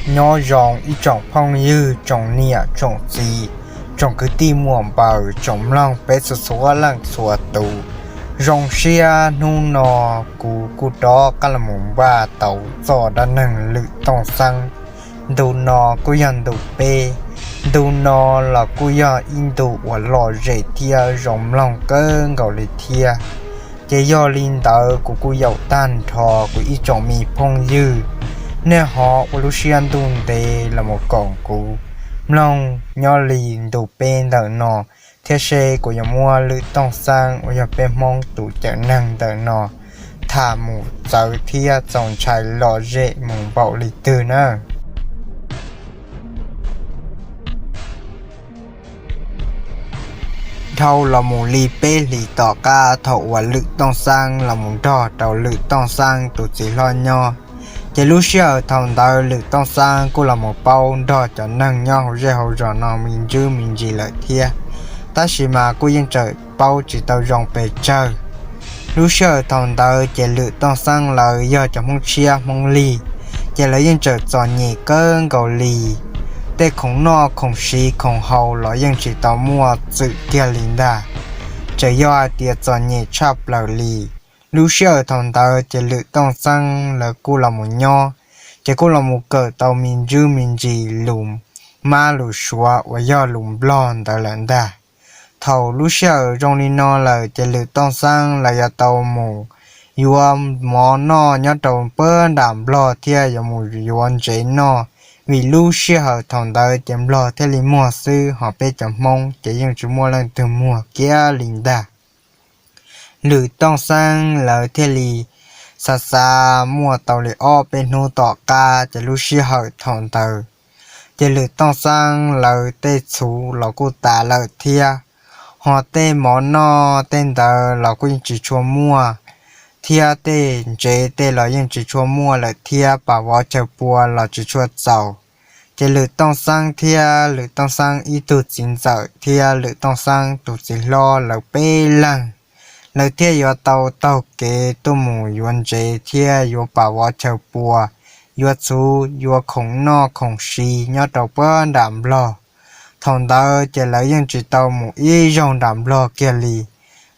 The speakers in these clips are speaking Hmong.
Nyob zoo ib tsoom phooj ywg, tsoom niam tsoom txiv, tsoom kwv tij muam npaws, tsoom mloog peb txhua txhua leej txhua tus. Zoo siab hnub no kuv kuj rov qab los mus npaj tau txoj dab neeg Lwm Tooj Xeeb. Ntu no kuj yog ntu peb. Ntu no los kuj yog ib ntu uas lom zem thiab zoo mloog kawg nkaus li thiab. Ces yog li ntawd kuv kuj yaum tag nrho kuv ib tsoom me phooj ywg, nej ho ua lub siab ntuj ntev los mus koom kuv mloog nyob li ntu peb ntawm no, thiab seb kuv yuav muab Lwm Tooj Xeeb uas yog peb Hmoob tus cawm neeg ntawm no tham mus txawv thiab txaus ntshai lom zem mus npaum li twg na. Dhau los mus li peb hlis tom qab thaum uas Lwm Tooj Xeeb los mus nrog rau Lwm Tooj Xeeb tus txiv hlob nyob, ces lub sij hawm thaum ntawd Lwm Tooj Xeeb kuj los mus paub nrog cov neeg nyob hauv zej hauv zos no me ntsis me ntsis lawm thiab, tab sis mas kuj yeej tseem paub tsis tau zoo pes tsawg. Lub sij hawm thaum ntawd ces Lwm Tooj Xeeb lawv yog cov Hmoob tshiab Hmoob lig, ces lawv yeej tseem txom nyem kawg nkaus li. Tej khoom noj khoom siv khoom haus los yeej tsis tau muaj txwm kiag li ntag, tseem yog hais tias txom nyem tshaj plaws li. Lub sij hawm thaum ntawd ces Lwm Tooj Xeeb lawv kuj los mus nyob, ces kuj los mus kawm tau me ntsis me ntsis lus mab lus suav uas yog lus nplog ntawd lawm ntag. Thaum lub sij hawm zoo li no lawm ces Lwm Tooj Xeeb lawv yuav tau mus yuav mov noj nyob rau puag nram nplog thiab yuav mus yuav ntsev noj, vim lub sij hawm thaum ntawd ces nplog thiaj li muag xwb, ho peb cov Hmoob ces yeej tsis muaj leej twg muag kiag li ntag. Lwm Tooj Xeeb lawv thiaj li xav xav muaj tau li ob peb hnub tom qab, ces lub sij hawm thaum ntawd ces Lwm Tooj Xeeb lawv tej txhuv los kuj tas lawm thiab, ho tej mov noj tej ntawd los kuj yeej tsis tshua muaj, thiab tej ntsev tej los yeej tsis tshua muaj lawm thiab, pam vov chaw pua los tsis tshua txaus. Ces Lwm Tooj Xeeb thiab Lwm Tooj Xeeb ib tug txiv ntxawm thiab Lwm Tooj Xeeb tus txiv hlob lawv peb leeg, lawv thiaj yuav tau taug kev tuaj mus yuav ntsev thiab yuav pam vov chaw pua, yuav txhuv yuav khoom noj khoom siv nyob rau puag nram nplog. Thaum ntawd ces lawv yeej tsis tau mus ib zaug nram nplog kiag li.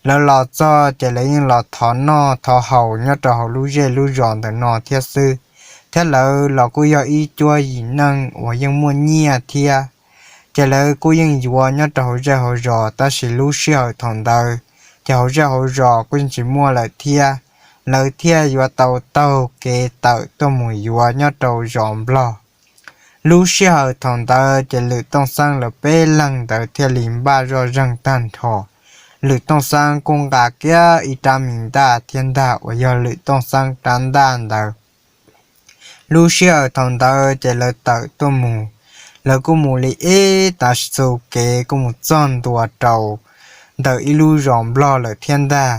Lawv los txog ces lawv yeej los thov noj thov haus nyob rau hauv lub zej lub zos ntawm no thiab xwb, thiab lawv los kuj yog ib cuab yim neej uas yeej muaj nyiaj thiab. Ces lawv kuj yeej yuav nyob rau hauv zej hauv zos, tab sis lub sij hawm thaum ntawd ces hauv zej hauv zos kuj yeej tsis muaj lawm thiab, lawv thiaj yuav tau taug kev tawm tuaj mus yuav nyob rau zos nplog. Lub sij hawm thaum ntawd ces Lwm Tooj Xeeb lawv peb leeg ntawd thiaj li npaj zoj zeeg tag nrho. Lwm Tooj Xeeb kuj nqa kiag ib rab mis ntaj thiab ntag uas yog Lwm Tooj Xeeb rab ntaj ntawd. Lub sij hawm thaum ntawd ces lawv tawm tuaj mus, lawv kuj mus li ib tav su kev kuj mus txog ntua rau ntawm ib lub zos nplog lawm thiab ntag.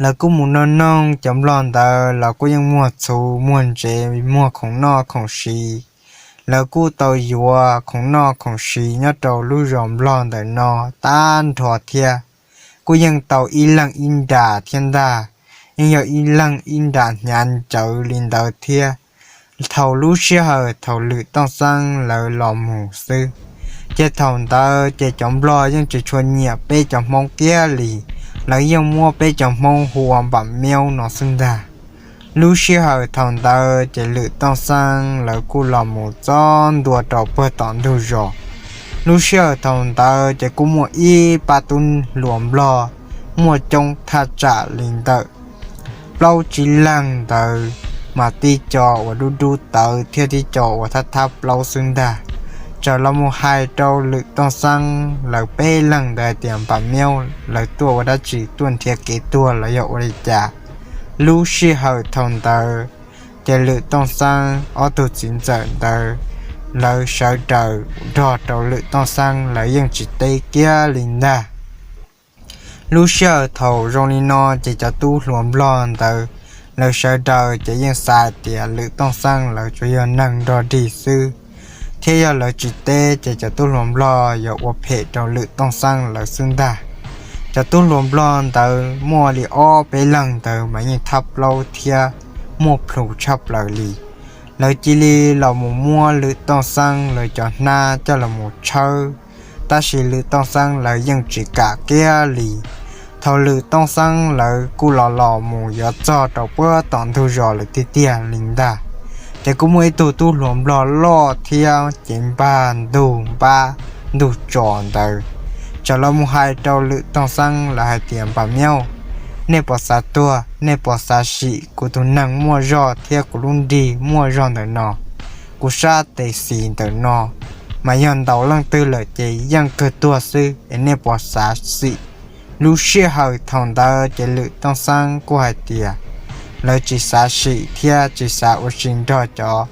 Lawv kuj mus noog noog cov nplog ntawd los kuj yeej muag txhuv muag ntsev muag khoom noj khoom siv. Lawv kuj tau yuav khoom noj khoom siv nyob rau lub zos nplog ntawm no tag nrho thiab, kuj yeej tau ib leeg ib nra thiab ntag, yeej yog ib leeg ib nra hnyav ntsawv li ntawd thiab. Thaum lub sij hawm thaum Lwm Tooj Xeeb lawv los mus xwb, ces thaum ntawd ces cov nplog yeej tsis tshua nyiam peb cov Hmoob kiag li, lawv yeej muab peb cov Hmoob hu ua npam miaub no xwb ntag. Lub sij hawm thaum ntawd ces Lwm Tooj Xeeb lawv kuj los mus txog ntua rau puag tom ntug zos. Lub sij hawm thaum ntawd ces kuj muaj ib pab tub hluas nplog muaj coob thaj tsam li ntawm plaub tsib leeg ntawd, mas tib co uas dub dub tawv thiab tib co uas thab thab plaub xwb ntag, txawm los mus hais rau Lwm Tooj Xeeb lawv peb leeg ntawd hais tias npam miaub lawv tuaj ua dab tsi, tuaj nrhiav kev tuag los yog ua li cas. Lub sij hawm thaum ntawd ces Lwm Tooj Xeeb ob tug txiv ntxawm ntawd lawv sawv daws nrog rau Lwm Tooj Xeeb lawv yeej tsis teb kiag li ntag. Lub sij hawm thaum zoo li no ces cov tub hluas nplog ntawd lawv sawv daws ces yeej xav tias Lwm Tooj Xeeb lawv tsuas yog neeg nrog dig xwb, thiab yog lawv tsis teb ces cov tub hluas nplog yuav ua phem rau Lwm Tooj Xeeb lawv xwb ntag. Cov tub hluas nplog ntawd muaj li ob peb leeg ntawd mas yeej thab plaub thiab muaj plhus tshaj plaws li. Lawv cia li los mus muab Lwm Tooj Xeeb lawv cov hnab coj los mus tshawb, tab sis Lwm Tooj Xeeb lawv yeej tsis kam kiag li. Thaum Lwm Tooj Xeeb lawv kuj los los mus yuav txog rau puag tom ntug zos lawm tiag tiag li ntag, ces kuj muaj ib tug tub hluas nplog loj thiab cev npag ntug npab ntug tso ntawd txawm los mus hais rau Lwm Tooj Xeeb lawv hais tias, Npam Miauj, nej puas xav tuag, nej puas xav sim kuv tus neeg muaj zog thiab kuv lub nrig muaj zog ntawm no? Kuv sab tes xis ntawm no mas yog ntaus leej twg lawm ces yeej kawg tuag xwb, es nej puas xav sim? Lub sij hawm thaum ntawd ces Lwm Tooj Xeeb kuj hais tias lawv tsis xav sim thiab tsis xav ua si nrog cov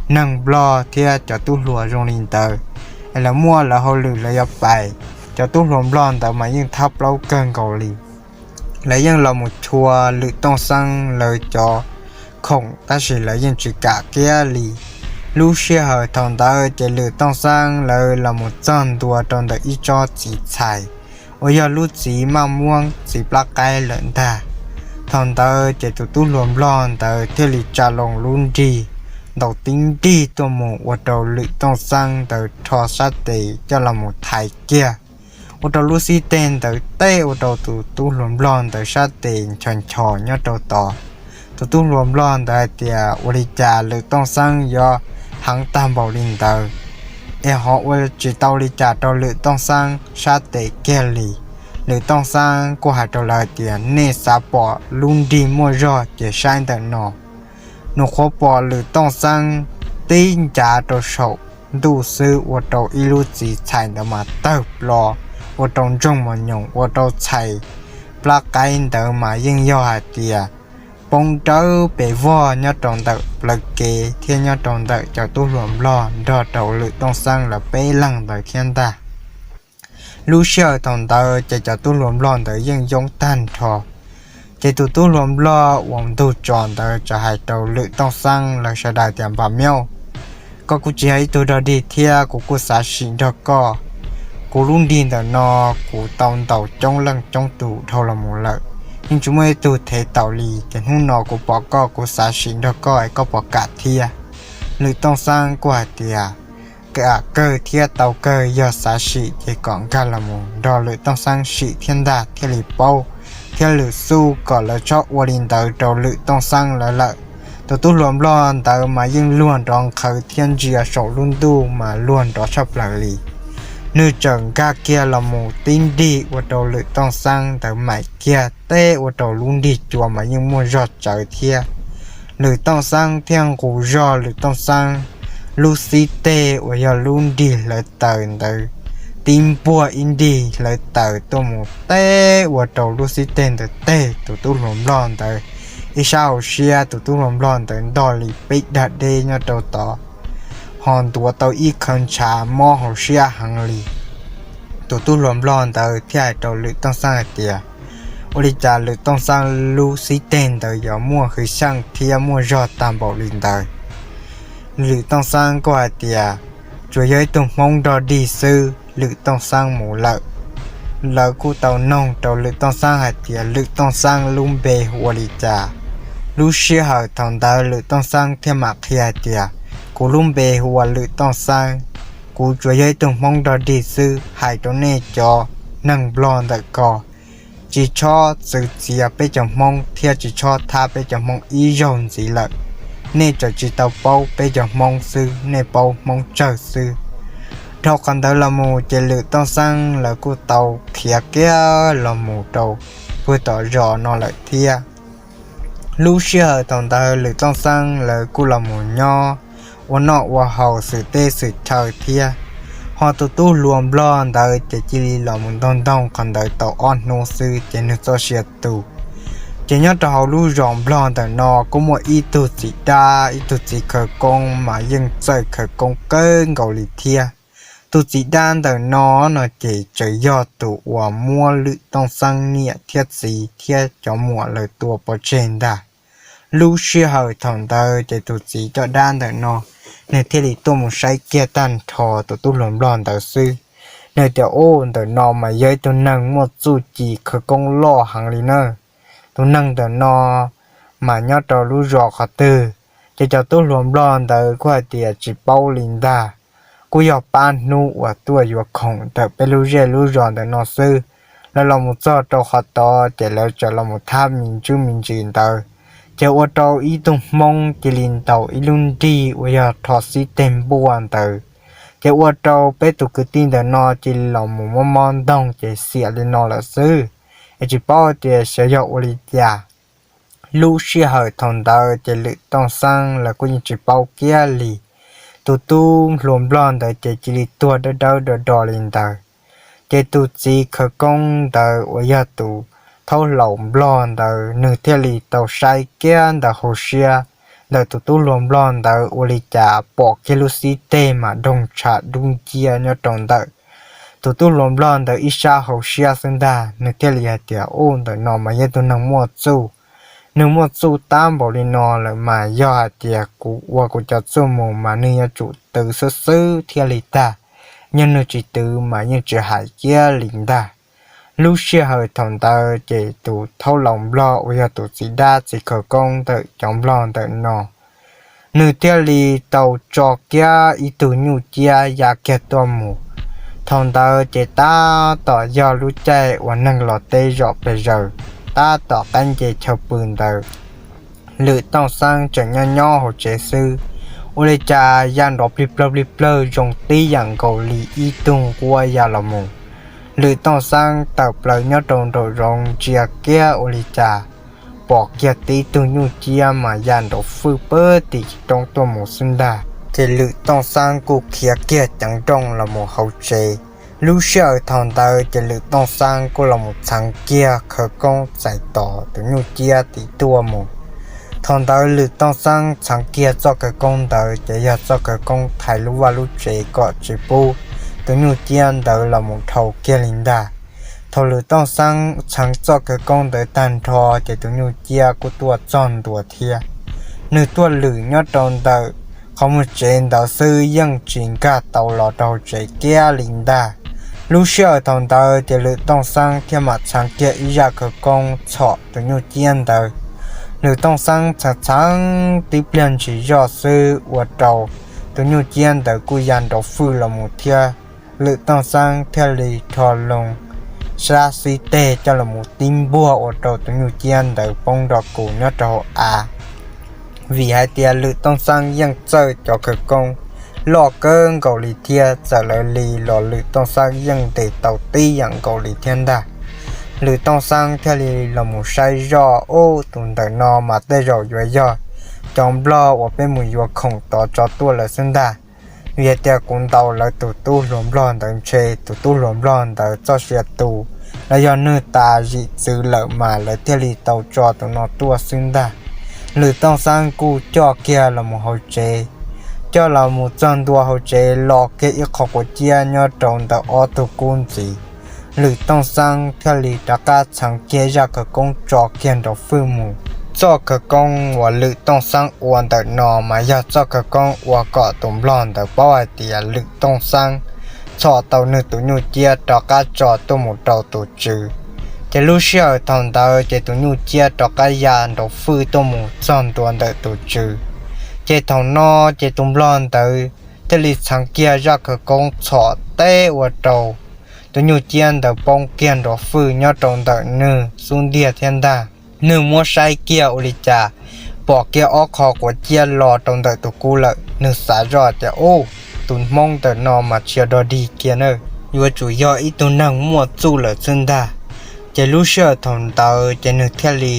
neeg nplog thiab cov tub hluas zoo li ntawd, es lawv muaj lawv hauj lwm lawv yuav pais. Cov tub hluas nplog ntawd mas yeej thab plaub kawg nkaus li. Lawv yeej los mus chua Lwm Tooj Xeeb lawv cov khoom tab sis lawv yeej tsis kam kiag li. Lub sij hawm thaum ntawd ces Lwm Tooj Xeeb lawv los mus txog ntua rau ntawm ib tsob txiv txhais uas yog lub txiv maj muab txiv plab qaib lawm ntag. Thaum ntawd ces tus tub hluas nplog ntawd thiaj li tsa loo lub nrig ntaus tib nrig tuaj mus ua rau Lwm Tooj Xeeb ntawd rho sab tes coj los mus thaiv kiag, ua rau lub xib teg ntawd teb ua rau tus tub hluas nplog ntawd sab tes nchos nchos nyob rau tod. Tus tub hluas nplog ntawd hais tias, Ua li cas Lwm Tooj Xeeb yuav heev tag npaum li ntawd, es ho ua tsis tau li cas rau Lwm Tooj Xeeb sab tes kiag li? Lwm Tooj Xeeb kuj hais rau lawv hais tias, Nej xav pom lub nrig muaj zog ces saib ntawm no. Nws qhuav pom Lwm Tooj Xeeb tib ncav rau saum ntuj xwb ua rau ib lub txiv txhais ntawd mas tawg plo, ua rau ntsoog mos nyoos, ua rau txhais plab qaib ntawd mas yeej yog hais tias poob rawv pes vog nyob rau ntawm plawv kev thiab nyob rau ntawm cov tub hluas nplog nrog rau Lwm Tooj Xeeb lawv peb leeg ntawd thiab ntag. Lub sij hawm thaum ntawd ces cov tub hluas nplog ntawd yeej yoob tag nrho. Ces tus tub hluas nplog uas ntug tso ntawd txawm hais rau Lwm Tooj Xeeb lawv sawv daws tias, Npam Miauj, koj kuj tsis yog ib tug dog dig thiab kuv kuj xav sim nrog koj. Kuv lub nrig ntawm no kuv tau ntaus coob leej coob tus dhau los mus lawm, yeej tsis muaj ib tug thev taus li, ces hnub no kuv pom koj kuv xav sim nrog koj es koj puas kam thiab? Lwm Tooj Xeeb kuj hais tias, Kam kawg thiab tau kawg, yog xav sim ces kom nkag los mus nrog Lwm Tooj Xeeb sim thiab ntag thiaj li paub. Thiab Lwm Xeeb kom lawv txhob ua li ntawd rau Lwm Tooj Xeeb lawv lawm. Tus tub hluas nplog ntawd mas yeej luag nrov nqhawv thiab ntsia saum lub ntuj mas luag nrov tshaj plaws li. Nws txawm nkag kiag los mus tib nrig ua rau Lwm Tooj Xeeb ntawd maim kiag teb ua rau lub nrig cua mas yeej muaj zog tsawv thiab. Lwm Tooj Xeeb thiaj nqus zog Lwm Tooj Xeeb lub xib teg uas yog lub nrig hlawv taws ntawd tib npuag ib nrig hlawv taws tuaj mus teb ua rau lub xib teg ntawd teg tus tub hluas nplog ntawd ib sab hauv siab, tus tub hluas nplog ntawd ntog li peb dag deb nyob rau tod, ho ntuav tau ib khawv ntshav mob hauv siab heev li. Tus tub hluas nplog ntawd thiaj hais rau Lwm Tooj Xeeb hais tias, Ua li cas Lwm Tooj Xeeb lub xib teg ntawd yuav muaj hwj xyeej thiab muaj zog tag npaum li ntawd? Lwm Tooj Xeeb kuj hais tias, Tsuas yog ib tug Hmoob dog dig xwb, Lwm Tooj Xeeb mus lawm. Lawv kuj tau noog rau Lwm Tooj Xeeb hais tias Lwm Tooj Xeeb lub npe hu ua li cas. Lub sij hawm thaum ntawd Lwm Tooj Xeeb thiaj mam qhia hais tias, Kuv lub npe hu ua Lwm Tooj Xeeb, kuv tsuas yog ib tug Hmoob dog dig xwb, hais rau nej cov neeg nplog ntawm ko, tsis txhob txwv txiav peb cov Hmoob thiab tsis txhob thab peb cov Hmoob ib zaug ntxiv lawm. Nej txawm tsis tau paub peb cov Hmoob xwb, nej paub Hmoob tsawg xwb. Dhau qhov ntawd los mus ces Lwm Tooj Xeeb lawv kuj tau khiav kiag los mus rau puag tom zos no lawm thiab. Lub sij hawm thaum ntawd Lwm Tooj Xeeb lawv kuj los mus nyob ua noj ua haus xwm teb xwm chaw thiab. Ho tus tub hluas nplog ntawd ces cia li los mus ntoog ntoog qhov ntawd tau ob hnub xwb ces nws txoj sia tu. Ces nyob rau hauv lub zos nplog ntawm no kuj muaj ib tug txiv dab ib tug txiv khawv koob mas yeej txawj khawv koob kawg nkaus li thiab. Tus txiv dab ntawm no no ces txawm yog tus uas muab Lwm Tooj Xeeb niam thiab txiv thiab cov muam lawv tua pov tseg ntag. Lub sij hawm thaum ntawd ces tus txiv coj dab ntawm no, nws thiaj li tuaj mus saib kiag tag nrho tus tub hluas nplog ntawd xwb. Nws tias, Ub, ntawm no mas yog ib tug neeg muaj txuj ci khawv koob loj heev li na. Tus neeg ntawm no mas nyob rau lub zos qhov twg? Ces cov tub hluas nplog ntawd kuj hais tias tsis paub li ntag, kuj yog pab hnub uas tuaj yuav khoom ntawm peb lub zej lub zos ntawm no xwb. Lawv los mus txog rau qhov tod ces lawv txawm los mus thab me ntsis me ntsis ntawd, ces ua rau ib tug hmoob cia li ntaus ib lub nrig uas yog rho xib teg npuaj ntawd, ces ua rau peb tus kwv tij ntawm no cia li los mus mob mob ntoog ces xiam li no lawm xwb. Es tsis paub tias xyov yog ua li cas. Lub sij hawm thaum ntawd ces Lwm Tooj Xeeb lawv kuj yeej tsis paub kiag li. Tus tub hluas nplog ntawd ces cia li tuag dawb dawb do do li ntawd. Ces tus txiv khawv koob ntawd uas yog tus thaub laus nplog ntawd, nws thiaj li tau saib kiag ntawm hauv siab ntawm tus tub hluas nplog ntawd ua li cas pom kiag lub xib teg mas doog tsham dub nciab nyob rau ntawm tus tub hluas nplog ntawd ib sab hauv siab xwb ntag. Nws thiaj li hais tias, Ub, ntawm no mas yog tus neeg muaj txuj. Nws muaj txuj tab npaum li no lawm mas yog hais tias kuv ua kuv cov txuj mus mas nws yuav tsum twv xwb xwb thiaj li tag. Yog nws tsis twv mas yeej tsis hais kiag li ntag. Lub sij hawm thaum ntawd ces tus thaub laus nplog uas yog tus txiv dab txiv khawv koob ntawm cov nplog ntawm no, nws thiaj li tau tso kiag ib tug nyuj ciab ya kiag tuaj mus. Thaum ntawd ces tab tom yog lub caij uas neeg los teb zom pes zaws, tab tom qaib nce chaw pw ntawd. Lwm Tooj Xeeb tseem nyob nyob hauv tsev xwb, ua li cas ya nrov plig plawg plig plawg zoo tib yam nkaus li ib tug nquab ya los mus. Lwm Tooj Xeeb tawm plaws nyob rau nraum zoov ntsia kiag ua li cas pom kiag tib tug nyuj ciab mas ya nraum fwj pawg tim roob tuaj mus xwb ntag. Ces Lwm Tooj Xeeb kuj khiav kiag ceev nrooj los mus hauv tsev. Lub sij hawm thaum ntawd ces Lwm Tooj Xeeb kuj los mus txheev kiag khawv koob txais tos tus nyuj ciab tim tuaj mus. Thaum ntawd Lwm Tooj Xeeb txheev kiag txoj khawv koob ntawd ces yog txoj khawv koob thaiv lub vaj lub tsev kom tsis pub tus nyuj ciab ntawd los mus dhau kiag li ntag. Thaum Lwm Tooj Xeeb txheev txoj khawv koob ntawd tag nrho ces tus nyuj ciab kuj tuaj txog ntua thiab. Nws tuaj lwm nyob rau ntawm qhov muag tsev ntawd xwb yeej tsis nkag tau los rau hauv tsev kiag li ntag. Lub sij hawm thaum ntawd ces Lwm Tooj Xeeb thiaj mam txheev kiag ib zaj khawv koob txhom tus nyuj ciab ntawd. Lwm Tooj Xeeb txheev txheev tib pliag ntsis zoj xwb ua rau tus nyuj ciab ntawd kuj ya nraum fwj los mus thiab. Lwm Tooj Xeeb thiaj li rho loo sab xib teg coj los mus tib npuag ua rau tus nyuj ciab ntawd poob nrog kus nyob rau hauv av. Vim hais tias Lwm Tooj Xeeb yeej txawj cov khawv koob loj kawg nkaus li thiab, txawm lawv li los Lwm Tooj Xeeb yeej ntes tau tib yam nkaus li thiab ntag. Lwm Tooj Xeeb thiaj li los mus saib zoj, ub, tus ntawm no mas tej zaum yuav yog cov nplog uas peb mus yuav khoom tod tso tuaj lawm xwb ntag. Vim hais tias kuv ntaus lawv tus tub hluas nplog ntawd ntshe tus tub hluas nplog ntawd txoj sia tu los yog nws tas zim txwv lawm mas lawv thiaj li tau tso tus no tuaj xwb ntag. Lwm Tooj Xeeb kuj coj kiag los mus hauv tsev, coj los mus txog ntua hauv tsev los kiag ib qho quav ciab nyob rau ntawm ob tug kub ntxiv. Lwm Tooj Xeeb thiaj li rov qab txheev kiag zaj khawv koob tso kiag nraum fwj mus. Txoj khawv koob uas Lwm Tooj Xeeb ua ntawm no mas yog txoj khawv koob ua kom tus nplog ntawd paub hais tias Lwm Tooj Xeeb txhom tau nws tus nyuj ciab rov qab tso tuaj mus rau tus tswv. Ces lub sij hawm thaum ntawd ces tus nyuj ciab rov qab ya nraum fwj tuaj mus txog ntua ntawm tus tswv. Ces thaum no ces tus nplog ntawd thiaj li txheev kiag zaj khawv koob txhom teb ua rau tus nyuj ciab ntawd poob kiag nraum fwj nyob rau ntawm nws xub ntiag thiab ntag. Nws muab saib kiag ua li cas pom kiag ob qho quav ciab los rau ntawm tus kub lawm, nws xav zoj tias, ub, tus hmoob ntawm no mas tsis yog dog dig kiag na, yuav tsum yog ib tug neeg muaj txuj lawm xwb ntag. Ces lub sij hawm thaum ntawd ces nws thiaj li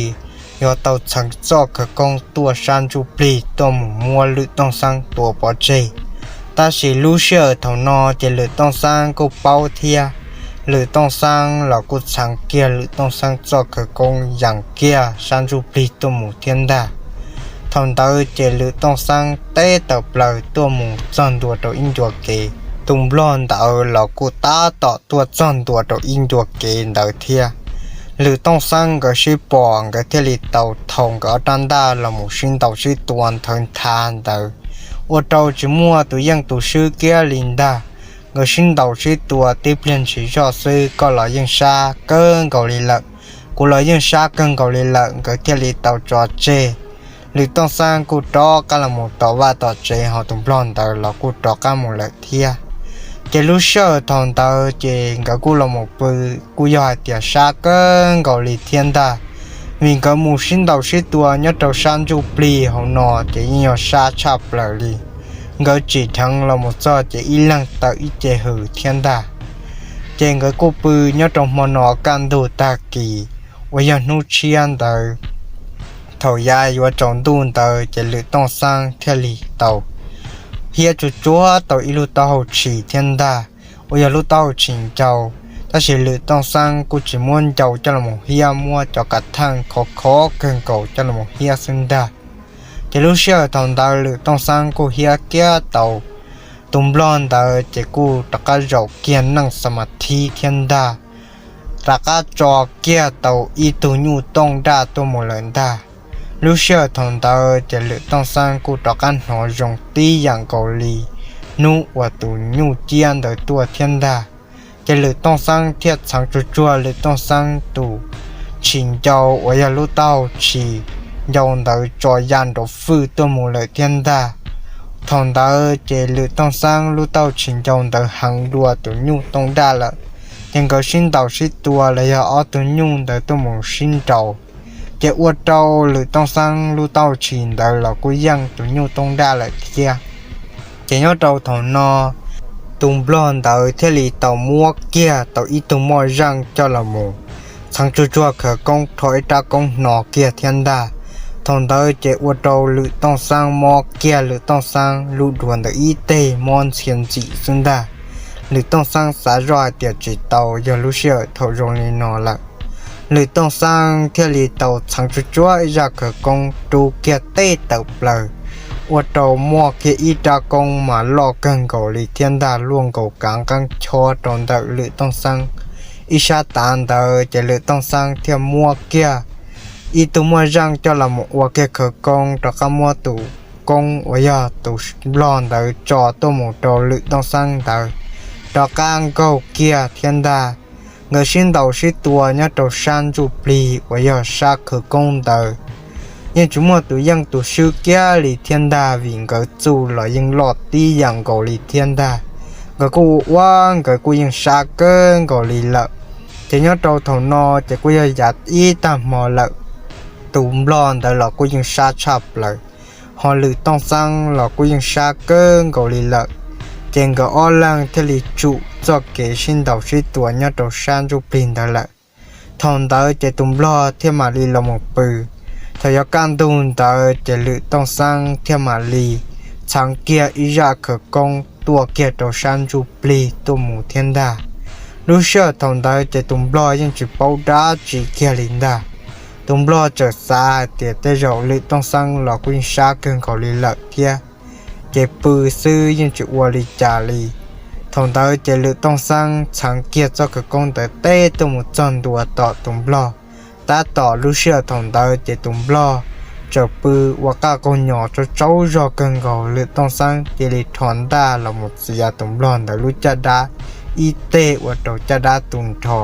yuav tau txheev txoj khawv koob tuaj sab ntsuj plig tuaj mus muab Lwm Tooj Xeeb tua pov tseg. Tab sis lub sij hawm thaum no ces Lwm Tooj Xeeb kuj paub thiab, Lwm Tooj Xeeb los kuj txheev kiag Lwm Tooj Xeeb txoj khawv koob yees kiag sab ntsuj plig tuaj mus thiab ntag. Thaum ntawd ces Lwm Tooj Xeeb teb tawm plaws tuaj mus txog ntua rau ib ncua kev. Tus nplog ntawd los kuj tab tom tuaj txog ntua rau ib ncua kev ntawd thiab. Lwm Tooj Xeeb nkawd sib pom nkawd thiaj li tau thau nkawd ob rab ntaj los mus sib ntaus sib tua nthawv nthav ntawd, ua rau tsis muaj tus yeej tus swb kiag li ntag. Nkawd sib ntaus sib tua tib pliag ntshis zoj xwb, koj los yeej sab kawg nkaus li lawm, kuv los yeej sab kawg nkaus li lawm, nkawd thiaj li tau tso tseg. Lwm Tooj Xeeb kuj rov qab los mus tom vaj tom tsev, ho tus nplog ntawd los kuj rov qab mus lawm thiab. Ces lub sij hawm thaum ntawd ces nkawd kuj los mus pw, kuj yog hais tias sab kawg nkaus li thiab ntag. Vim nkawd mus sib ntaus sib tua nyob rau sab ntsuj plig hauv no ces yeej yog sab tshaj plaws li. Nkawd tsim dheev los mus txog ces ib leeg tawm ib ce hws thiab ntag. Ces nkawd kuj pw nyob rau hmo no kaj ntug tag kis uas yog hnub tshiab ntawd. Thaum yav yuav tsaus ntuj ntawd ces Lwm Tooj Xeeb thiaj li tau hiab tsuag tsuag tau ib lub taub hau tshis thiab ntag, uas yog lub taub hau tshis ncau. Tab sis Lwm Tooj Xeeb kuj tsis muab ncau coj los hiab, muab cov kav theej khov khov kawg nkaus coj los hiab xwb ntag. Ces lub sij hawm thaum ntawd Lwm Tooj Xeeb kuj hiab kiag tau tus nplog ntawd ces kuj rov qab zaum kiag neej xa ma thib thiab ntag, rov qab tso kiag tau ib tug nyuj tooj daj tuaj mus lawm ntag. Lub sij hawm thaum ntawd ces Lwm Tooj Xeeb kuj rov qab hnov zoo tib yam nkaus li hnub uas tus nyuj ciab ntawd tuaj thiab ntag. Ces Lwm Tooj Xeeb thiaj txheev tsuag tsuag Lwm Tooj Xeeb tus tshis ncau uas yog lub taub hau tshis ncau ntawd tso ya nrov fwj tuaj mus lawm thiab ntag. Thaum ntawd ces Lwm Tooj Xeeb lub taub hau tshis ncau ntawd heev dua tus nyuj tooj daj lawm, ces nkawd sib ntaus sib tua los yog ob tug nyuj ntawd tuaj mus sib nraus, ces ua rau Lwm Tooj Xeeb lub taub hau tshis ntawd los kuj yeej tus nyuj tooj daj lawm thiab. Ces nyob rau thaum no tus nplog ntawd thiaj li tau muab kiag tau ib tug moj zeej coj los mus txheev tsuag tsuag khawv koob rho ib rab koob hno kiag thiab ntag. Thaum ntawd ces ua rau Lwm Tooj Xeeb mob kiag Lwm Tooj Xeeb lub duav ntawd ib teg mob ntxhia ntxim xwb ntag. Lwm Tooj Xeeb xav zoj hais tias tsis tau yog lub sij hawm thaum zoo li no lawm. Lwm Tooj Xeeb thiaj li tau txheev tsuag tsuag ib zaj khawv koob rub kiag teb tawm plaws, ua rau muaj kiag ib rab koob mas loj kawg nkaus li thiab ntag, luaj nkaus kav nqeeb chob rau ntawm Lwm Tooj Xeeb ib sab tav ntawd. Ces Lwm Tooj Xeeb thiaj muab kiag ib tug moj zeej coj los mus ua kiag khawv koob rov qab muab tus koob uas yog tus nplog ntawd tso tuaj mus rau Lwm Tooj Xeeb ntawd rov qab nkaug kiag thiab ntag. Nkawd sib ntaus sib tua nyob rau sab ntsuj plig uas yog sab khawv koob ntawd, yeej tsis muaj tus yeej tus swb kiag li thiab ntag, vim nkawd txuj los yeej loj tib yam nkaus li thiab ntag. Nkawd kuj ua ua nkawd kuj yeej sab kawg nkaus li lawm. Ces nyob rau thaum no ces kuj yog yav ib tag hmo lawm, tus nplog ntawd los kuj yeej sab tshaj plaws, ho Lwm Tooj Xeeb los kuj yeej sab kawg nkaus li lawm. Ces nkawd ob leeg thiaj li tsum txoj kev sib ntaus sib tua nyob rau sab ntsuj plig ntawd lawm. Thaum ntawd ces tus nplog thiaj mam li los mus pw. Thaum yuav kaj ntug ntawd ces Lwm Tooj Xeeb thiaj mam li txheev kiag ib zaj khawv koob tuaj kiag rau sab ntsuj plig tuaj mus thiab ntag. Lub sij hawm thaum ntawd ces tus nplog yeej tsis paub dab tsi kiag li ntag. Tus nplog txawm xav hais tias tej zaum Lwm Tooj Xeeb los kuj yeej sab kawg nkaus li lawm thiab, ces pw xwb yeej tsis ua li cas li. Thaum ntawd ces Lwm Tooj Xeeb txheev kiag txoj khawv koob ntawd teb tuaj mus txog ntua tom tus nplog. Tab tom lub sij hawm thaum ntawd ces tus nplog txawm pw ua qaj qaug nyos tsaug tsaug zog kawg nkaus, Lwm Tooj Xeeb cia li rho ntaj los mus txiav tus nplog ntawd lub caj dab ib teg ua rau caj dab tu nrho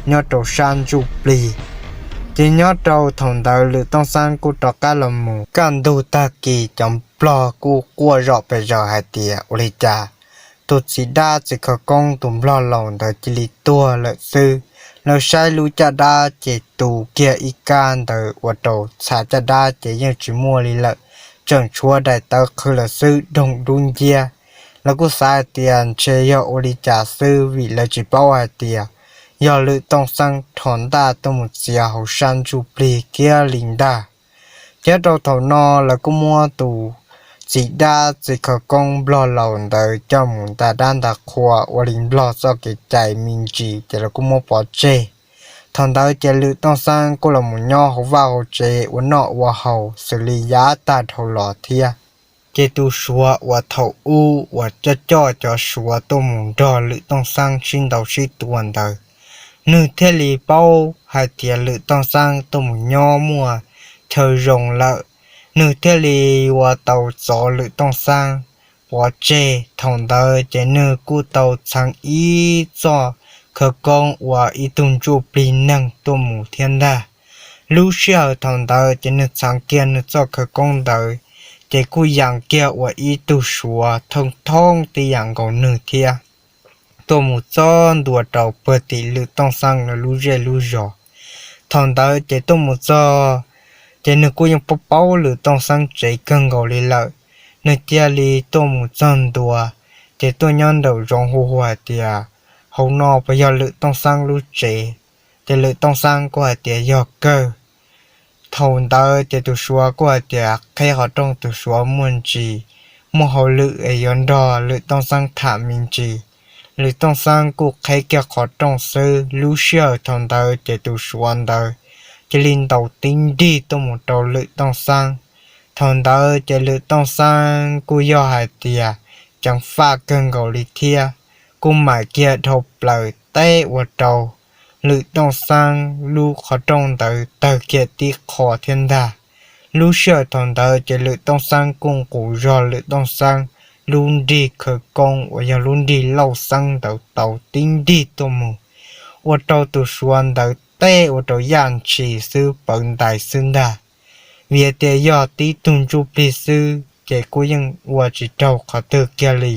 nyob rau sab ntsuj plig. Ces nyob rau thaum ntawd Lwm Tooj Xeeb kuj rov qab los mus kaj ntug tag kis, cov nplog kuj quaj zom pes zaws hais tias ua li cas tus txiv dab txiv khawv koob tus nplog laus ntawd cia li tuag lawm xwb. Lawv saib lub caj dab ces tu kiag ib kab ntawd ua rau txha caj dab ces yeej tsis muaj li lawm, tseem tshuav daim tawv qhwv lawm xwb doog dub nciab. Lawv kuj xav hais tias ntshe yog ua li cas xwb, vim lawv tsis paub hais tias yog Lwm Tooj Xeeb rho ntaj tuaj mus txiav hauv sab ntsuj plig kiag li ntag. Ces rau thaum no lawv kuj muab tus txiv dab txiv khawv koob nplog laus ntawd coj mus nta dab nta qhua ua li nplog txoj kev cai me ntsis, ces lawv kuj muab pov tseg. Thaum ntawd ces Lwm Tooj Xeeb kuj los mus nyob hauv vaj hauv tsev ua noj ua haus xws li yav tag dhau los thiab. Ces tus Suav uas thaum ub uas coj coj cov Suav tuaj mus nrog Lwm Tooj Xeeb sib ntaus sib tua ntawd, nws thiaj li paub hais tias Lwm Tooj Xeeb tuaj mus nyob muaj chaw zoo lawm, nws thiaj li yuav tau txov Lwm Tooj Xeeb pov tseg. Thaum ntawd ces nws kuj tau txheev ib txoj khawv koob ua ib tug ntsuj plig neeg tuaj mus thiab ntag. Lub sij hawm thaum ntawd ces nws txheev kiag nws txoj khawv koob ntawd, ces kuj yam kiag ua ib tug Suav thooj thooj tib yam nkaus nws thiab, tuaj mus txog ntua rau puag tim Lwm Tooj Xeeb lawv lub zej lub zos. Thaum ntawd ces tuaj mus txog, ces nws kuj yeej paub paub Lwm Tooj Xeeb tsev kawg nkaus li lawm. Nws thiaj li tuaj mus txog ntua, ces tuaj nyob nraum zoov hu hu hais tias, hauv no puas yog Lwm Tooj Xeeb lub tsev? Ces Lwm Tooj Xeeb kuj hais tias yog kawg. Thaum ntawd ces tus Suav kuj hais tias qheb qhov rooj, tus Suav muaj ntsis, muaj hauj lwm es yuav nrog Lwm Tooj Xeeb tham me ntsis. Lwm Tooj Xeeb kuj qheb kiag qhov rooj xwb. Lub sij hawm thaum ntawd ces tus Suav ntawd cia li ntaus tib nrig tuaj mus rau Lwm Tooj Xeeb. Thaum ntawd ces Lwm Tooj Xeeb kuj yog hais tias ceev faj kawg nkaus li thiab, kuj mam kiag dhau plaws teb ua rau Lwm Tooj Xeeb lub qhov rooj ntawd tawg kiag tib qho thiab ntag. Lub sij hawm thaum ntawd ces Lwm Tooj Xeeb kuj nqus zog Lwm Tooj Xeeb lub nrig khawv koob uas yog lub nrig lauj xeeb ntawd tau tib nrig tuaj mus, ua rau tus Suav ntawd teb ua rau yaj ntshis xwb pawv ntais xwb ntag. Vim hais tias yog tib tug ntsuj plig xwb ces kuj yeej ua tsis raug qhov twg kiag li,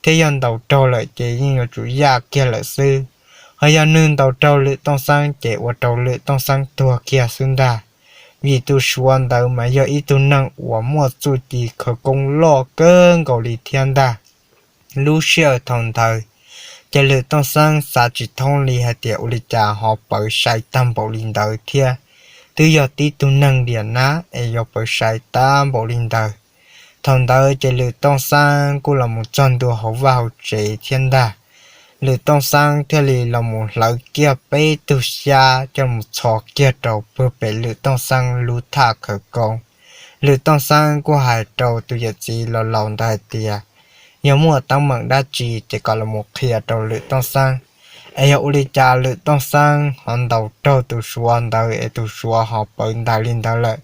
thiab yog ntaus raug lawm ces yeej yuav tsum yaj kiag lawm xwb. Ho yog nws ntaus raug Lwm Tooj Xeeb ces ua rau Lwm Tooj Xeeb tuag kiag xwb ntag. Vim tus Suav ntawd mas yog ib tug neeg uas muaj txuj ci khawv koob loj kawg nkaus li thiab ntag. Lub sij hawm thaum ntawd ces Lwm Tooj Xeeb xav tsis thoob li hais tias ua li cas ho pawv sai tag npaum li ntawd thiab. Twb yog tib tug neeg diam nab es yuav pawv sai tag npaum li ntawd. Thaum ntawd ces Lwm Tooj Xeeb kuj los mus txog ntua hauv vaj hauv tsev thiab ntag. Lwm Tooj Xeeb thiaj li los mus hlawv kiag peb tug xyab coj mus txhos kiag rau puag pem Lwm Tooj Xeeb lub thaj khawv koob. Lwm Tooj Xeeb kuj hais rau tus yawm txiv laus laus ntawd hais tias, yog muaj teeb meem dab tsi ces kom los mus qhia rau Lwm Tooj Xeeb. Es yog ua li cas Lwm Tooj Xeeb ho ntaus raug tus Suav ntawd es tus Suav ho pawv ntais li ntawd lawm,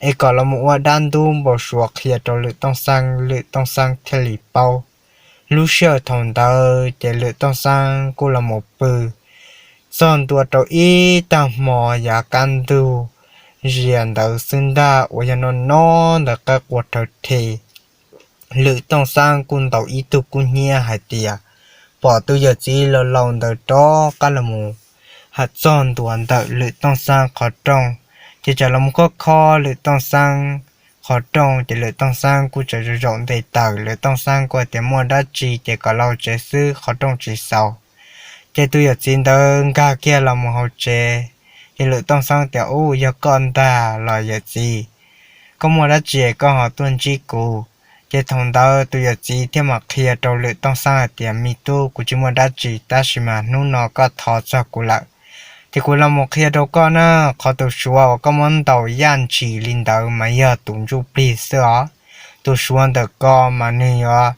es kom los mus ua dab ntub npau suav qhia rau Lwm Tooj Xeeb, Lwm Tooj Xeeb thiaj li paub. Lub sij hawm thaum ntawd ces Lwm Tooj Xeeb kuj los mus pw txog ntua rau ib tag hmo yav qab ntug zias ntawd xwb ntag uas yog no no ntawd qaib qua rhawv rhe. Lwm Tooj Xeeb kuj ntaus ib tug kub hnyiab hais tias, pom tus yawm txiv laus laus ntawd rov qab los mus hais txog ntua ntawm Lwm Tooj Xeeb qhov rooj, ces txawm los mus khob kho Lwm Tooj Xeeb qhov rooj, ces Lwm Tooj Xeeb kuj txawm zaum zaum nte taws. Lwm Tooj Xeeb kuj hais tias muaj dab tsi ces kom los hauv tsev xwb, qhov rooj tsis xaus. Ces tus yawm txiv ntawd nkag kiag los mus hauv tsev, ces Lwm Tooj Xeeb tias, ub, yog koj ntag los yawm txiv, koj muaj dab tsi koj ho tuaj ntsib kuv? Ces thaum ntawd tus yawm txiv thiaj mam qhia rau Lwm Tooj Xeeb hais tias, me tub, kuv tsis muaj dab tsi tab sis mas hnub no koj thov txog kuv lawm, ces kuv los mus qhia rau koj na. Qhov tus Suav uas koj muab ntaus yaj ntshis li ntawd mas yog tus ntsuj plig xwb os. Tus Suav ntawm ko mas nws yuav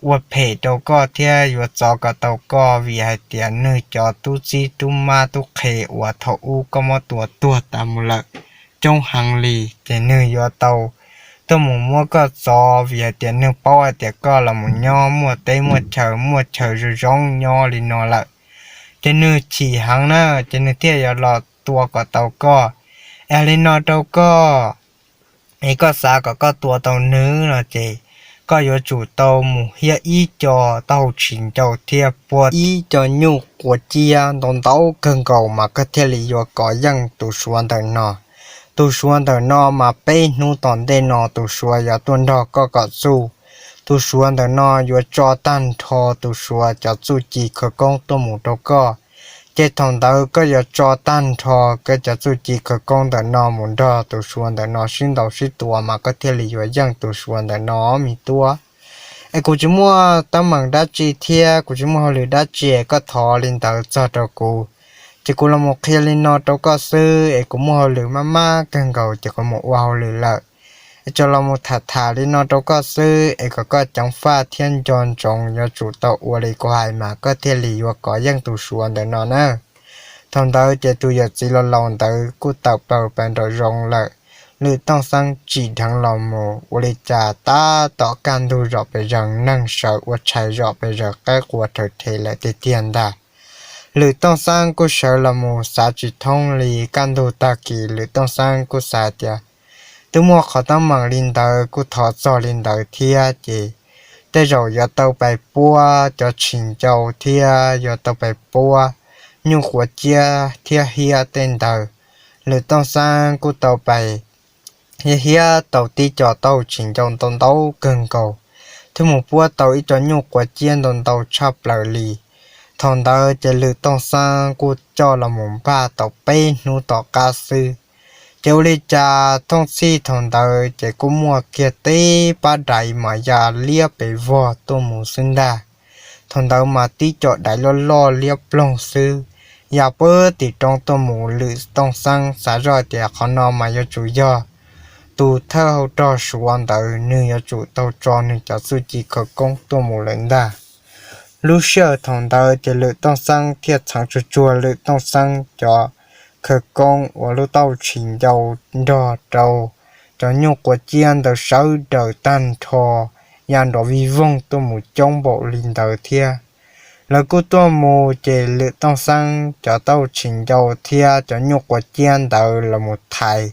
ua phem rau koj thiab yuav txov kom tau koj, vim hais tias nws cov tub txib tub mab tub qhe uas thaum ub koj muab tua tuag tas mus lawm coob heev li, ces nws yuav tau tuaj mus muab koj txov, vim hais tias nws paub hais tias koj los mus nyob muaj teb muaj chaw, muaj chaw zoo zoo nyob li no lawm, ces nws chim heev na, ces nws thiaj yuav los tua kom tau koj. Es li no rau koj, es koj xav kom koj tua tau nws no ces koj yuav tsum tau mus hiab ib co taub hau tsis ncau thiab puag ib co nyuj quav ciab ntau ntau kawg nkaus mas koj thiaj li yuav kov yeej tus Suav ntawm no. Tus Suav ntawm no mas peb hnub tom ntej no tus Suav yuav tuaj nrog koj kom txuj. Tus Suav ntawm no yuav tso tag nrho tus Suav cov txuj ci khawv koob tuaj mus rau koj. Ces thaum ntawd koj yuav tso tag nrho koj cov txuj ci khawv koob ntawm no mus nrog tus Suav ntawm no sib ntaus sib tua mas koj thiaj li yuav yeej tus Suav ntawm no, me tub. Es kuv tsis muaj teeb meem dab tsi thiab kuv tsis muaj hauj lwm dab tsi, koj thov li ntawd txog rau kuv, ces kuv los mus qhia li no rau koj xwb, es kuv muaj hauj lwm maj maj kawg nkaus ces kuv mus ua hauj lwm lawm. Es tsuas los mus tham tham li no rau koj xwb, es kom koj ceev faj thiab nco ntsoov, yuav tsum tau ua li kuv hais mas koj thiaj li yuav kov yeej tus Suav ntawm no na. Thaum ntawd ces tus yawm txiv laus laus ntawd kuj tawm plaws pais nraum zoov lawm. Lwm Tooj Xeeb tsim dheev los mus ua li cas tab tom kaj ntug zom pes zaws, neeg sawv ua tshais zom pes zaws, qaib qua rhawv rhe lawm tiag tiag ntag. Lwm Tooj Xeeb kuj sawv los mus xav tsis thoob li. Kaj ntug tag kis Lwm Tooj Xeeb kuj xav tias twb muaj qhov teeb meem li ntawd kuj thov txog li ntawd thiab ces tej zaum yuav tau pais puab cov tshis ncau thiab yuav tau pais puab nyuj quav ciab thiab hiab tej ntawd. Lwm Tooj Xeeb kuj tau pais hiab tau tib co tauj tshis ncau ntau ntau kawg nkaus, thiab mus puab tau ib co nyuj quav ciab ntau ntau tshaj plaws li. Thaum ntawd ces Lwm Tooj Xeeb kuj coj los mus npaj tau peb hnub tom qab xwb. Ces ua li cas thooj txhij thaum ntawd ces kuj muaj kiag tib pab dais mas ya liab pes vog tuaj mus xwb ntag. Thaum ntawd mas tib co dais loj loj liab ploog xwb ya puag tim roob tuaj mus. Lwm Tooj Xeeb xav zoj tias qhov no mas yuav tsum yog tus thawj hau rog Suav ntawd nws yuav tsum tau tso nws cov txuj ci khawv koob tuaj mus lawm ntag. Lub sij hawm thaum ntawd ces Lwm Tooj Xeeb thiaj txheev tsuag tsuag Lwm Tooj Xeeb cov khawv koob uas lub tauj tshis ncau nrog rau cov nyuj quav ciab ntawd sawv daws tag nrho ya nrov vij voog tuaj mus coob npaum li ntawd thiab. Lawv kuj tuaj mus ces Lwm Tooj Xeeb cov tauj tshis ncau thiab cov nyuj quav ciab ntawd los mus thaiv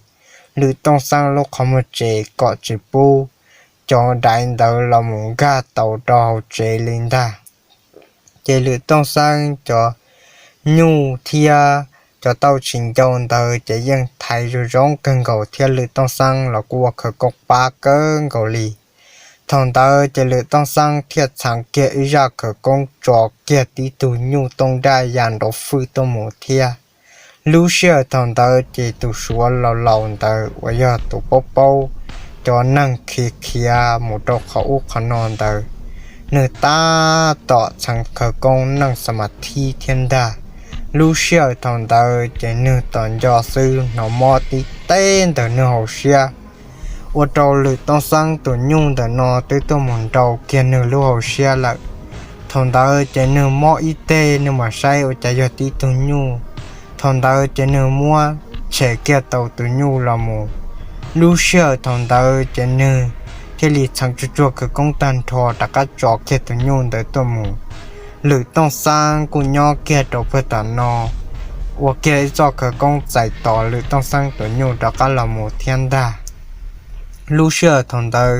Lwm Tooj Xeeb lub qhov muag tsev kom tsis pub cov dais ntawd los mus nkag tau rau hauv tsev li ntag. Ces Lwm Tooj Xeeb cov nyuj thiab cov tauj tshis ncau ntawd ces yeej thaiv zoo zoo kawg nkaus thiab Lwm Tooj Xeeb los kuj ua khawv koob pab kawg nkaus li. Thaum ntawd ces Lwm Tooj Xeeb thiaj txheev kiag ib zaj khawv koob tso kiag tib tug nyuj tooj daj ya nrov fwj tuaj mus thiab. Lub sij hawm thaum ntawd ces tus Suav laus laus ntawd uas yog tus paub paub cov neeg khiav khiav mus rau qhov ub qhov no ntawd, nws tab tom txheev khawv koob neej xa mas thib thiab ntag. Lub sij hawm thaum ntawd ces nws tom nco xwb hnov mob tib teg ntawm nws hauv siab, ua rau Lwm Tooj Xeeb tus nyuj ntawm no twb tuaj mus nrau kiag nws lub hauv siab lawm. Thaum ntawd ces nws mob ib teg nws mam saib ua cas yog tib tug nyuj. Thaum ntawd ces nws muab tshem kiag tau tus nyuj los mus. Lub sij hawm thaum ntawd ces nws thiaj li txheev tsuag tsuag khawv koob tag nrho rov qab tso kiag tus nyuj ntawd tuaj mus. Lwm Tooj Xeeb kuj nyob kiag rau puag tom no ua kiag ib txoj khawv koob txais tos Lwm Tooj Xeeb tus nyuj rov qab los mus thiab ntag. Lub sij hawm thaum ntawd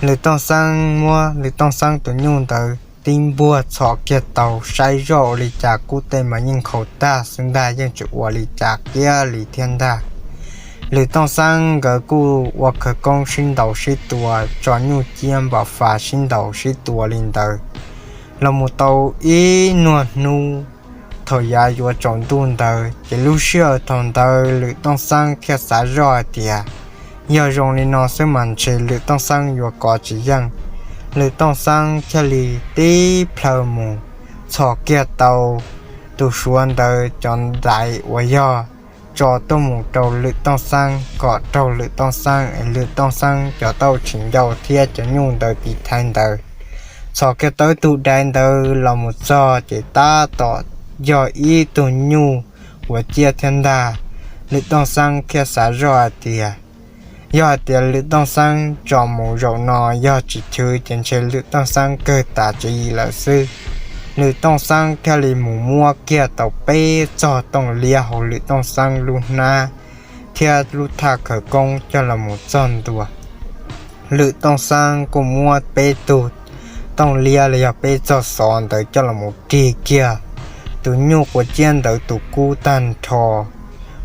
Lwm Tooj Xeeb muab Lwm Tooj Xeeb tus nyuj ntawd tib npuag txhom kiag tau saib zoj ua li cas kub tej mas yeej nkhaus tag xwb ntag, yeej tsis ua li cas kiag li thiab ntag. Lwm Tooj Xeeb nkawd kuj ua khawv koob sib ntaus sib tua, tso nyuj ciab npam fas sib ntaus sib tua li ntawd los mus tau ib nyuag hnub. Thaum yav yuav tsaus ntuj ntawd ces lub sij hawm thaum ntawd Lwm Tooj Xeeb thiaj xav zoj hais tias yog zoo li no xwb mas ntshe Lwm Tooj Xeeb yuav kov tsis yeej. Lwm Tooj Xeeb thiaj li tib plhaw mus txhom kiag tau tus Suav ntawd cov ntaiv uas yog tso tuaj mus rau Lwm Tooj Xeeb kom raug Lwm Tooj Xeeb es Lwm Tooj Xeeb cov tauj tshis ncau thiab cov nyuj ntawd tiv thaiv ntawd. Txhom kiag tau ib tug daiv ntawd los mus txog ces tab tom yog ib tug nyuj quav ciab thiab ntag. Lwm Tooj Xeeb thiaj xav zoj hais tias yog hais tias Lwm Tooj Xeeb tso mus zaum no yog tsis chwv ces ntshe Lwm Tooj Xeeb kawg tas tswv yim lawm xwb. Lwm Tooj Xeeb thiaj li mus muab kiag tau peb txog tooj liab hauv Lwm Tooj Xeeb lub hnab thiab lub thaj khawv koob coj los mus txog ntua. Lwm Tooj Xeeb kuj muab peb tug tooj liab los yog peb txog xov ntawd coj los mus rig kiag tus nyuj quav ciab ntawd tus kub tag nrho,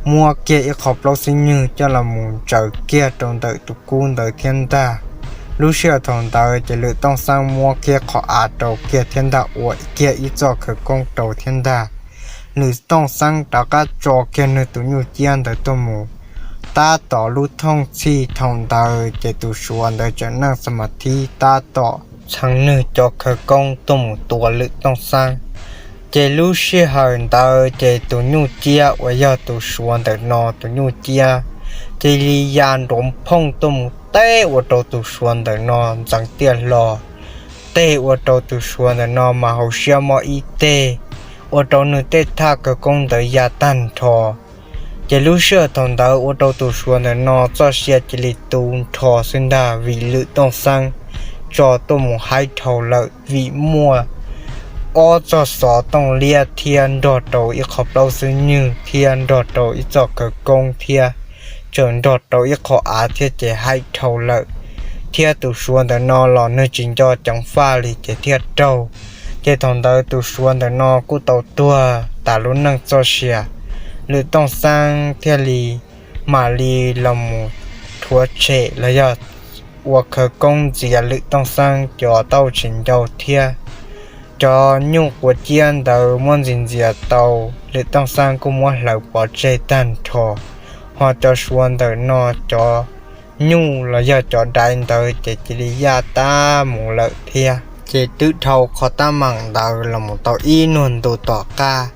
muab kiag ib qho plaub xib nywg coj los mus ntsaws kiag rau ntawm tus kub ntawd thiab ntag. Lub sij hawm thaum ntawd ces Lwm Tooj Xeeb muab kiag qhov av rau kiag thiab ntag, ua kiag ib txoj khawv koob rau thiab ntag. Lwm Tooj Xeeb rov qab tso kiag nws tus nyuj ciab ntawd tuaj mus. Tab tom lub thooj txhij thaum ntawd ces tus Suav ntawd tseem neej xa mas thib tab tom txheev nws cov khawv koob tuaj mus tua Lwm Tooj Xeeb. Ces lub sij hawm ntawd ces tus nyuj ciab uas yog tus Suav ntawm no tus nyuj ciab cia li ya nrov phooj tuaj mus teb ua rau tus Suav ntawm no ntxeev tiaj hlo, teg ua rau tus Suav ntawm no mas hauv siab mob ib teg, ua rau nws tej thaj khawv koob ntawd ya tag nrho. Ces lub sij hawm thaum ntawd ua rau tus Suav ntawm no txoj sia cia li tu nrho xwb ntag, vim Lwm Tooj Xeeb tso tuaj mus haib dhau lawm, vim muaj ob txoj xov tooj liab thiab nrog rau ib qho plaub xwb nywg thiab nrog rau ib txoj khawv koob thiab tseem nrog rau ib qho av thiab ces haib dhau lawm. Thiab tus Suav ntawm no los nws tsis nco ceev faj li ces thiaj raug. Ces thaum ntawd tus Suav ntawm no kuj tau tuag tas lub neej txoj sia. Lwm Tooj Xeeb thiaj li mam li los mus rhuav tshem los yog ua khawv koob ntxias Lwm Tooj Xeeb cov tauj tsis ncau thiab cov nyuj quav ciab ntawd muab ntxias ntxias tau, Lwm Tooj Xeeb kuj muab hlawv pov tseg tag nrho. Ho cov Suav ntawm no cov nyuj los yog cov daiv ntawd ces cia li yaj tab mus lawm thiab. Ces twb dhau qhov tab meeg ntawd los mus tau ib nyuag ntu tom qab,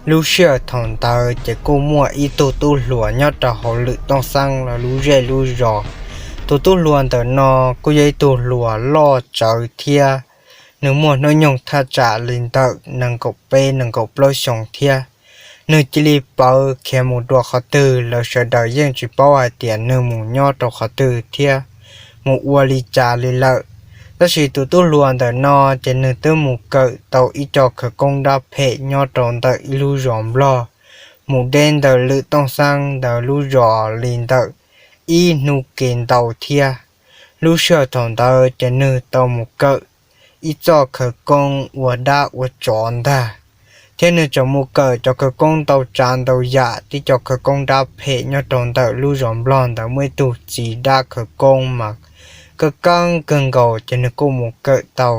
lub sij hawm thaum ntawd ces kuj muaj ib tug tub hluas nyob rau hauv Lwm Tooj Xeeb lawv lub zej lub zos. Tus tub hluas ntawm no kuj yog ib tug hluas loj tsawv thiab nws muaj hnub nyoog thaj tsam li ntawm nees nkaum peb nees nkaum plaub xyoo thiab. Nws cia li pawv khiav mus dua qhov twg lawv sawv daws yeej tsis paub hais tias nws mus nyob rau qhov twg thiab mus ua li cas li lawm. Tab sis tus tub hluas ntawm no ces nws twb mus kawm tau ib co khawv koob dab phem nyob rau ntawm ib lub zos Nplog mus deb ntawm Lwm Tooj Xeeb ntawd lub zos li ntawm ib hnub kev ntau thiab. Lub sij hawm thaum ntawd ces nws tau mus kawm ib txoj khawv koob ua dab ua tsov ntag. Thiab nws tseem mus kawm cov khawv koob ntau tsav ntau yam, tib co khawv koob dab phem nyob rau ntawm lub zos Nplog ntawd muaj ib tug txiv dab khawv koob mas kawg keeb kawg nkaus ces nws kuj mus kawm tau.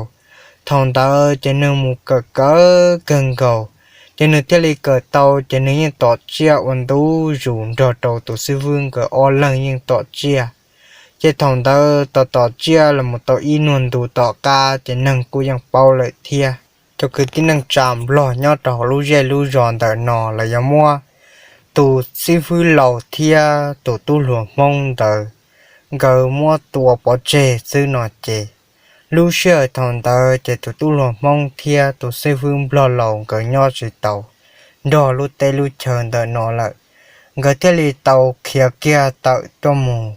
Thaum ntawd ces nws mus kawm kawg kawg nkaus, ces nws thiaj li kawm tau ces nws yeej tom tsiaj ua ntu zus nrog rau tus xib fwb nkawd ob leeg yeej tom tsiaj. Ces thaum ntawd tos tom tsiaj los mus tau ib nyuag ntu tom qab ces neeg kuj yeej paub lawm thiab. Cov kwv tij neej tsa Nplog nyob rau hauv lub zej lub zos ntawm no los yog muab tus xib fwb laus thiab tus tub hluas Hmoob ntawd nkawd muab tua pov tseg xwb no ces lub sij hawm thaum ntawd ces tus tub hluas Hmoob thiab tus xib fwb Nplog laus nkawd nyob tsis tau nrog lub teb lub chaw ntawm no lawm. Nkawd thiaj li tau khiav kiag tawm tuaj mus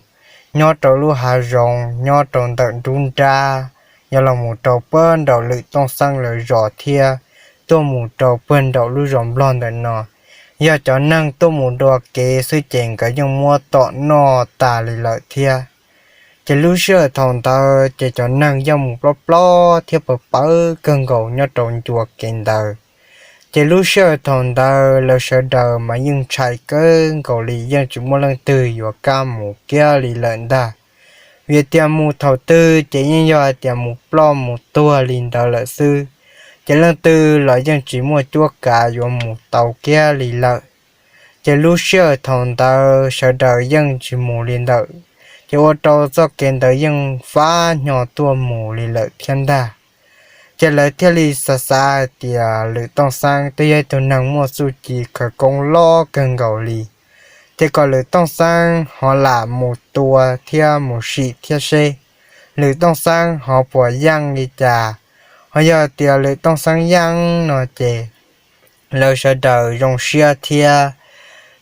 nyob rau lub hav zoov nyob rau ntawm nruab nrab, yuav los mus rau puag nraum Lwm Tooj Xeeb lawv zos thiab tuaj mus rau puag nraum lub zos Nplog ntawm no. Yog cov neeg tuaj mus dua kev xwb ces nkawd yeej muab tom noj tas li lawm thiab. Ces lub sij hawm thaum ntawd ces cov neeg yeej mus plob plob thiab pawv pawv kawg nkaus nyob rau ncua kev ntawd. Ces lub sij hawm thaum ntawd lawv sawv daws mas yeej ntshai kawg nkaus li, yeej tsis muaj leej twg yuav kam mus kiag li lawm ntag. Vim tias mus thaum twg ces yeej yog hais tias mus ploj mus tuag li ntawd lawm xwb, ces leej twg los yeej tsis muaj cuab kav yuav mus tau kiag li lawm. Ces lub sij hawm thaum ntawd sawv daws yeej tsis mus li ntawd, ces ua rau txoj kev ntawd yeej fab hnyo tuaj mus li lawm thiab ntag. Ces lawv thiaj li xav xav hais tias Lwm Tooj Xeeb twb yog ib tug neeg muaj txuj ci khawv koob loj kawg nkaus li, ces kom Lwm Tooj Xeeb ho lam mus tua thiab mus sim thiab seb Lwm Tooj Xeeb ho puas yeej li cas. Ho yog tias Lwm Tooj Xeeb yeej no ces lawv sawv daws zoo siab thiab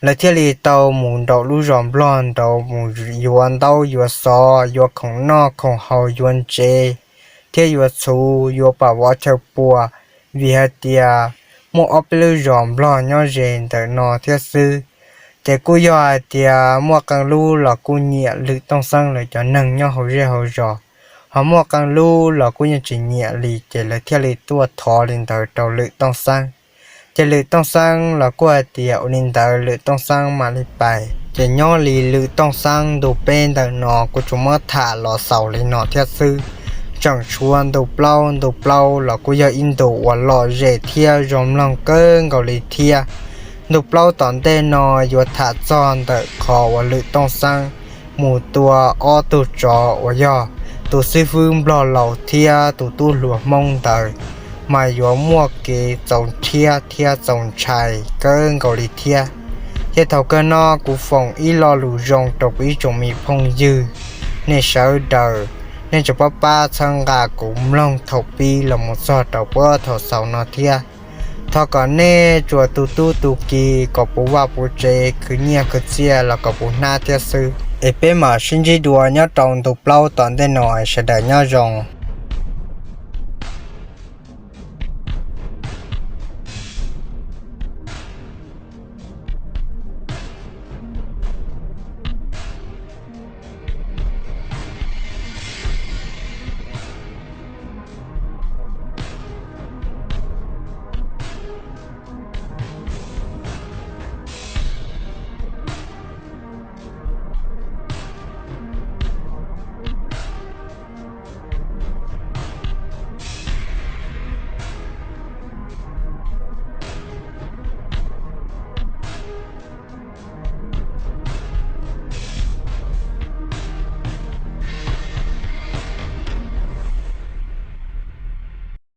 lawv thiaj li tau mus nraum lub zos Nplog nraud mus yuav ntaub yuav xov, yuav khoom noj khoom haus, yuav ntsev thiab yuav txhuv, yuav pam vov chaw pua, vim hais tias muaj ob peb lub zos Nplog nyob ze ntawm no thiab xwb. Ces kuj yog hais tias muaj qee lub los kuj nyiam Lwm Tooj Xeeb lawv cov neeg nyob hauv zej hauv zos, ho muaj qee lub los kuj yeej tsis nyiam li, ces lawv thiaj li tuaj thov li ntawd rau Lwm Tooj Xeeb. Ces Lwm Tooj Xeeb los kuj hais tias ua li ntawd Lwm Tooj Xeeb mam li pais. Ces nyob li Lwm Tooj Xeeb ntu peb ntawm no kuv tsuas muab tham los xaus li no thiab xwb. Tseem tshuav ntu plaub, ntu plaub los kuj yog ib ntu uas lom zem thiab zoo mloog kawg nkaus li thiab. Ntu plaub tom ntej no yuav tham txog ntawm qhov uas Lwm Tooj Xeeb mus tua ob tug tsov uas yog tus xib fwb Nplog laus thiab tus tub hluas Hmoob ntawd, mas yuav muaj kev txaus rhiab thiab txaus ntshai kawg nkaus li thiab. Ces thaum kawg no kuv foom ib lo lus zoo rau kuv ib tsoom me phooj ywg, nej sawv daws, nej tsuas pab pab txhawb nqa kuv mloog thaum pib los mus txog rau puag thaum xaus no thiab. Thov kom nej tsuas tu tub tu ki kom puv vaj puv tsev, khwv nyiaj khwv txiaj los kom puv hnab thiab xwb. Es peb mam sib ntsib dua nyob rau ntu plaub tom ntej no, sawv daws nyob zoo.